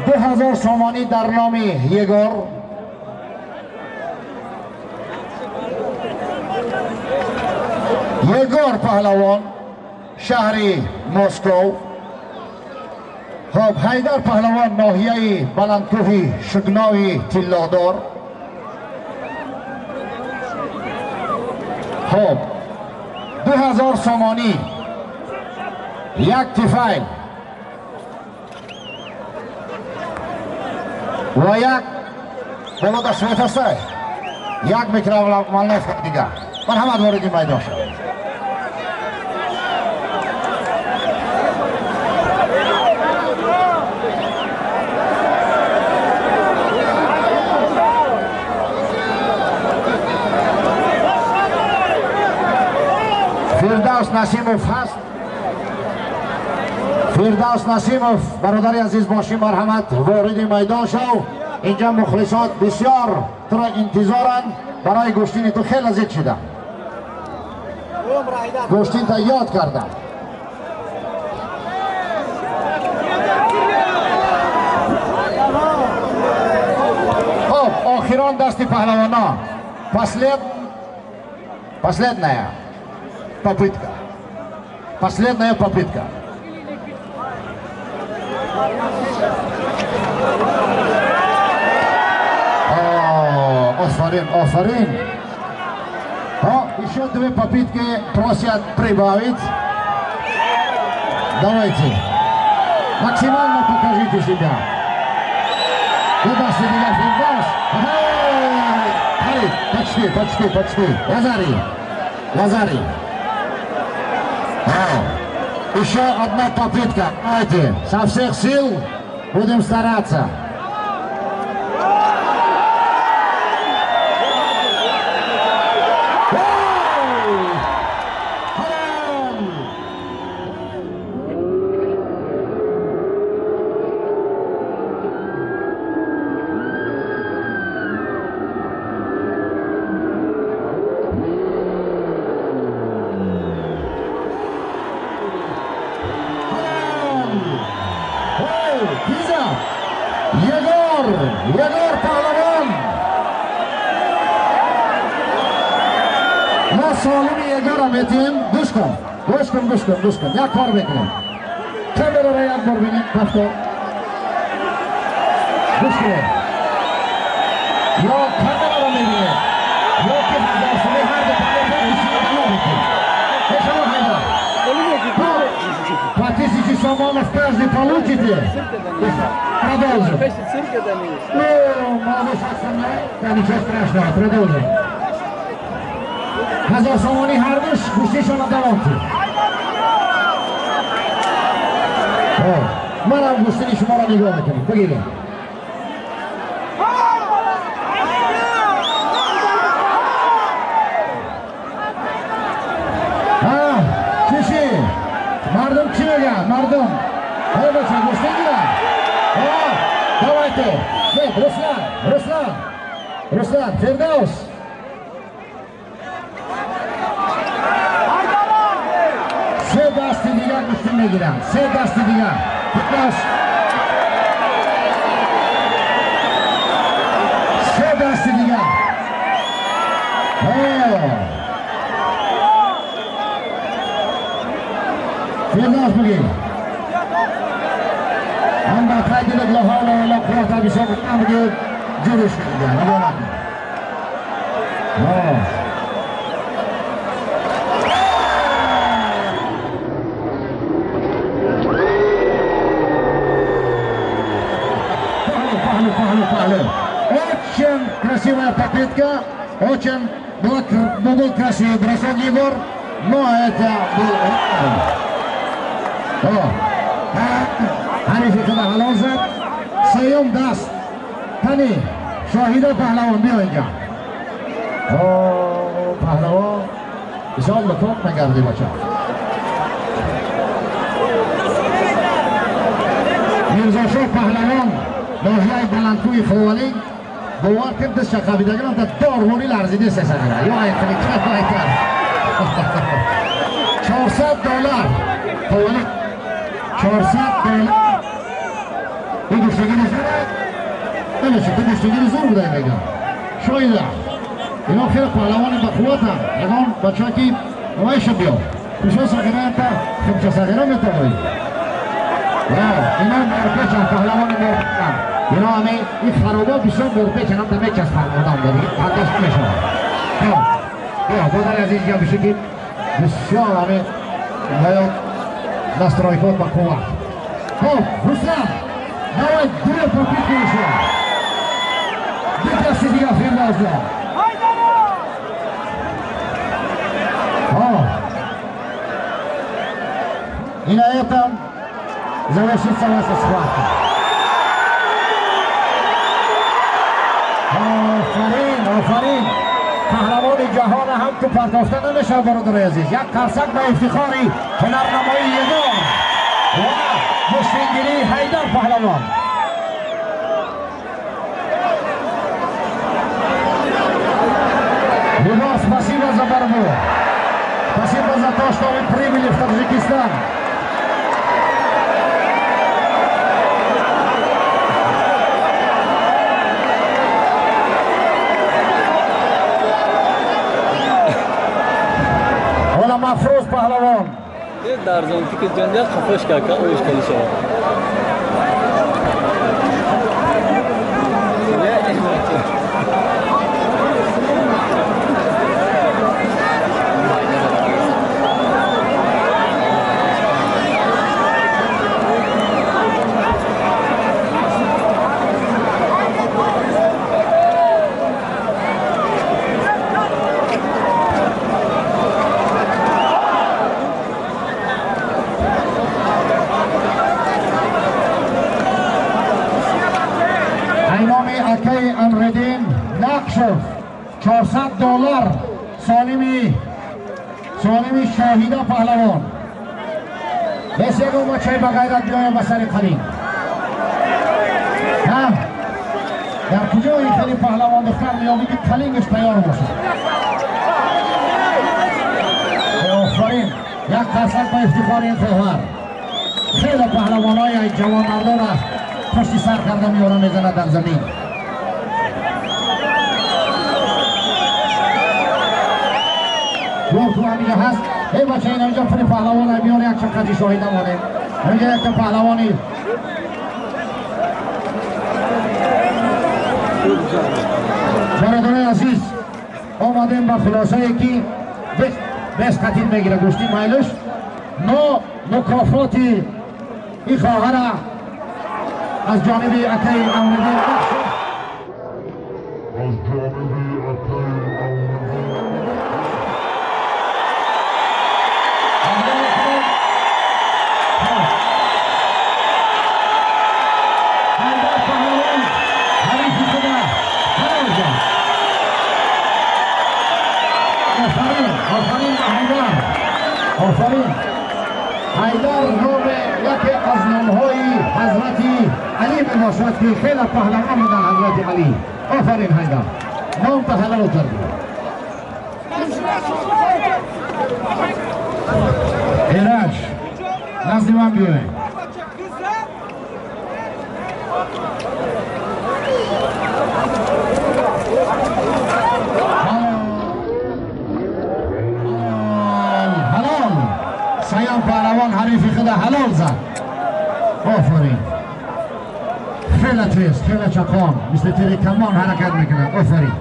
2000 сомонӣ дар номи Егор. Егор паҳлавон, шаҳри Москов. Хоб, Ҳайдар паҳлавон, ноҳияи Баландкӯҳи Шугнови Тиллодор. Хоб, 2000 сомонӣ, як тифайл ва як болода свет ҳастай, як микроволновка дигар. Марҳамат, вориди майдон шавед. Фирдавс Насимов ҳаст. Фирдавс Насимов, бародари азиз бошӣ, марҳамат, вориди майдон шав. Инҷа мухлисот бисёр туро интизоранд. Барои гӯштини ту хеле зид шудам, гӯштинта ёд кардам. Хоб, охирон дасти паҳлавона, последняя попытка, последняя попытка. Офарин, офарин. Еще две попытки просят прибавить. Давайте. Максимально покажите себя. Куда себя Фирдавс? Почти, почти, почти. Лазари. Лазари. Еще одна попытка. Давайте. Со всех сил будем стараться. Егор! Егор паҳлавон! Мо солими Егорро метиҳем. Гӯш кун, гӯш кун, гӯш кун, гӯш кун. Як кор мекунем. Камераро як бор бинем, повтор. Гӯш кунед. Ё камераро мебинед, ё ки ҳазорсумӣ ҳар ду паҳлавон мекунем. Бешаво Ҳайдар. По 1000 сомонов каждый получите. Продолжим. Ну, молодой да, ничего страшного, продолжим. 1000 сомонӣ ҳардуш гӯштишона давом кун. Манам гӯштини шуморо нигоҳ мекунем. Бигирем. Чиши? Мардум чӣ мегӯяд? Мардум. Эй бача, гӯштин гирад. Давайте. Нет, Руслан, Руслан, Руслан, Фирдавс. Се дасти дигар гӯштин мегиранд. Се дасти дигар. Фирдавс. Се дасти дигар. Фирдавс бигир. هم با قید لا حول ولا قوة بسبب امر جورش دیگه نگاه نکن. Пахлю, пахлю, пахлю. Очень красивая попытка, очень был красивый бросок, Егор, но это был... ҳарифи худа ҳалол зад. Сеюм даст. Тани Шоҳида паҳлавон, биё инҷа. Паҳлавон бисёр лутоқ мегардӣ, бача. Мирзошоҳ паҳлавон, ноҳияи Баландкӯи Ховалӣ. Бовар кун, дастша қабидагирам та дорвонӣ ларзиде сесанира. Ё айқиликар. $400 Ховалӣ. $400. این گوشتگیری زوره نمیشه تو گوشتگیری زور بوده میگم شایده اینا خیلی پهلوان با قوت هم یگان بچه که نمایش بیا پیشا صغیره هم تا خمچه صغیره میتوانی اینا مرپیچن پهلوان مرپیچن اینا همه این خرابا بسیار مرپیچن هم تا میچسبن آدم داری پردش نمیشه. بیا بادر عزیز یا بشه که بسیار همه باید настройкот ба қувват. Хоб, Рустам, давай две попытки еще. Ду дасти дига Фирдавсда. И на этом завершится наша схватка. Офарин, офарин. Қаҳрамони ҷаҳон ҳам ту партофта намешавад бародари азиз. Як қарсак ба ифтихори ҳунарнамоии Егор ва гӯштингирии Ҳайдар паҳлавон. Егор, спасибо за борьбу. Спасибо за то, что вы прибыли в Таджикистан. Мафрӯз паҳлавон дар зонтики ҷонҷа қафош кака оиш кали шава. امردین نقشف $400 سالمی شاهیده پهلوان. بس یکو بچه بغیرت بیایم به سر قلیم. در کجا این خیلی پهلوان دختر میابی که قلینگش تیار باشه. آفرین، یک قسم به افتخار این خواهر. خیلی پهلوان های جوان مردان پشتی سر کرده میاره میزنه در زمین. تو همینجا هست. ای بچه این همینجا پل پهلوان میاره یک چقدر شاهیده مانه. همینجا یک پهلوانی. برادران عزیز آمدیم به خلاصه که بس قتیل میگیره گوشتی مایلش. نو مکافاتی این خواهر از جانب اکای امردین آفرین. حیدر نام یکی از نامهای حضرت علی میباشد که خیلی پهلوان بودن حضرت علی. آفرین حیدر، نام تحلل کردی. ایرج نزد من بیاین. سیام پهلوان حریف خود حلال زد. آفرین، خیلی تیز، خیلی چقان، مثل تیر کمان حرکت میکنه. آفرین.